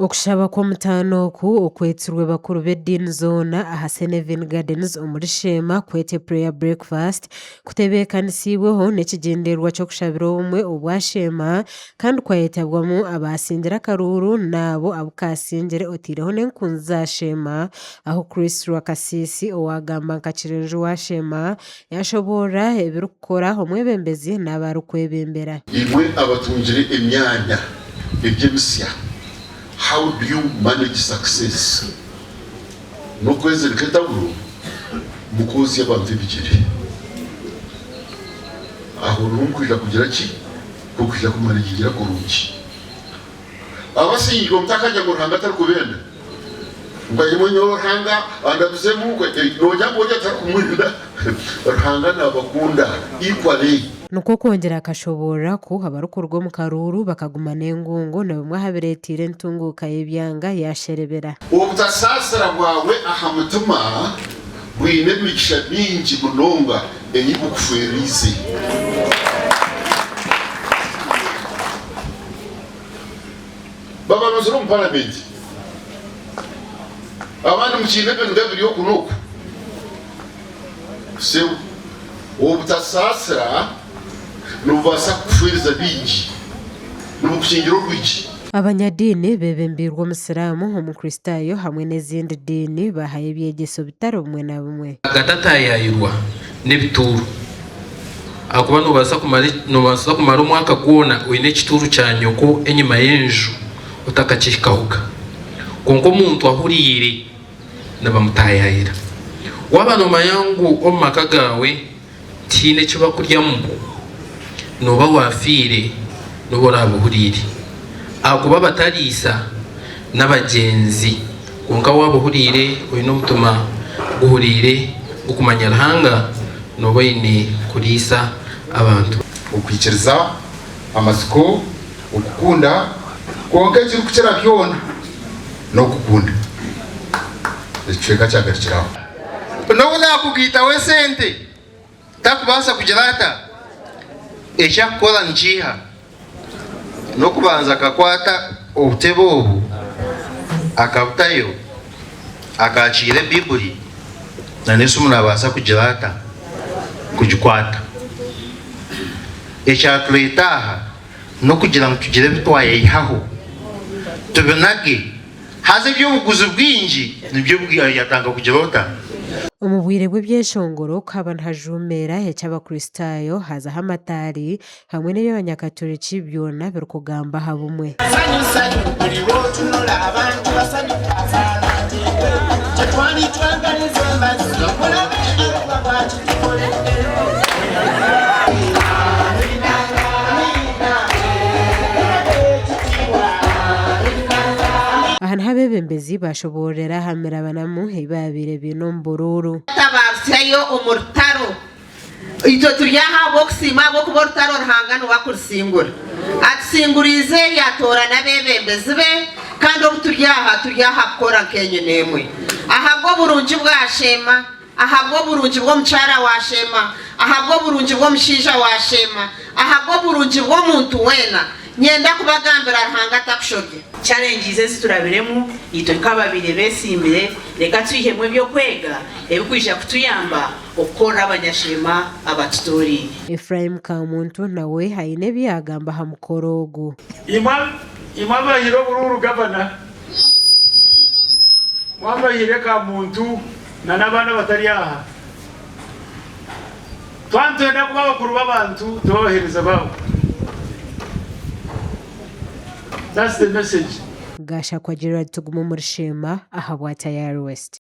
Okushaba kw'omutaano oku okwetsirwe bakuru b'ediini zoona aha Senevin Gardens omuri Sheema Kwete Prayer Breakfast kutebeekanisiibweho n'ekigyendererwa ky'okushabira obumwe obwa Sheema kandi kwayetabwamu abaasingire akaruuru n'abo abu kaasingire otaireho n'enkunzi za Sheema ahu Chris Rwakasiisi owaagamba nka Kirenju wa Sheema Yaashoboorora ebirikukora omwebembezi n'abu arikwebembera. Imwe abatungire emyanya eri emisya, how do you manage success? N'okwezirika etaburo mukwozya abantu ebigyere. Aho niho mukwija kugira ki? Niho mukwija kumanagingira kurungi. Abasingirwe mutakagira ngu Ruhanga tarikubenda. Ngu imwe nyowe Ruhanga andabizemu, nogira ngu orya tarikumwenda. Ruhanga nabakunda equally. Nikwo kwongyera akashoboorora ku abarikuruga omu karuuru bakaguma n'engungu ni bimwe aha bireeteire entunguuka y'ebyanga yaasherebera. Obutasaasira bwawe aha mutima bwine emigisha mingi munonga ei bukufeereize. Babarozire omu paramenti abandi mukiine ebiniga biri oku n'oku. Sebo, obutasaasira nibubaasa kukufeereza bingi, nibukukingira orwigi. Abanyadiini beebembeirwe Omusiraamu, Omukristaayo hamwe n'ezindi diini baahayo ebyegyeso bitari bimwe na bimwe. Agatatayaayirwa n'ebituuru ahakuba noobaasa kumara noobaasa kumara omwaka gwona oine ekituuru kya nyoko enyima y'enju otakakihikahoga. Kwonka omuntu ahuriire nibamutaayaayira. Waaba noomanya ngu omu maka gaawe tihaine eki bakuryamu, nooba waafiire n'obu oraabe ohuriire. Ahakuba abatariisa n'abagyenzi. Kwonka waaba ohuriire oine omutima guhuriire gw'okumanya Ruhanga, nooba oine kuriisa abantu. Okwikiriza, amatsiko, okukunda, kwonka ekirikukira byona n'okukunda. Ekicweka kyagarukira aho. N'obu naakugaitaho esente, takubaasa kugira ata? Eki akukora nikiiha? N'okubanza akakwata obutebe obu akabutayo, akaakiira Ebaiburi, na n'esimu naabaasa kugira ata? Kugikwata. Ekyatureeta aha n'okugira ngu tugire ebi twayeyihaho, tubinage. Haza eby'obuguzi bwingi nibyo yatandika kugira ota? Omu bwire bw'ebyeshongoro ku haba nihajuumeera eky'Abakristaayo, hazaho amataari hamwe n'eby'Abanyakaturiki byona birikugamba aha bumwe. Sanyu sanyu buli lwotunula abantu basanyuka abaana ntigwe kyetwali twagaliza embazzi mulabe Allah bwakitukoledde. Aha niho abeebembezi baashoboororera aha mirabanamu ei baabaire baine omu buruuru. Tabaarusyayo omu rutaro. Itwe turi aha ahabw'okusiima ahabw'okuba orutaro Ruhanga niwe akurusingura. Atusinguriize yaatoorana abeebembezi be, kandi obu turi aha, turi aha kukora nk'enyena emwe. Ahabw'oburungi bwa Sheema, Ahabw'oburungi bw'omukyara wa Sheema, ahabw'oburungi bw'omushaija wa Sheema, ahabw'oburungi bw'omuntu weena, nyenda kubagambira Ruhanga atakushobya. Challenges ezi turabiremu itwe nk'ababaire besiimire, reka twihemu eby'okwega ebikwija kutuyamba okukorera abanyasheema abatutoreine. Ephraim Kamuntu nawe aine ebi yaagamba aha mukoro ogu. Imwe abahaire oburuuru gavana, mwabahaire Kamuntu na n'abandi abatari aha. Twaba nitwenda kuba abakuru b'abantu tube abaheereza baabo. That's the message. Gashakwa Gerald Tugume omuri Sheema ahabwa Tayari West.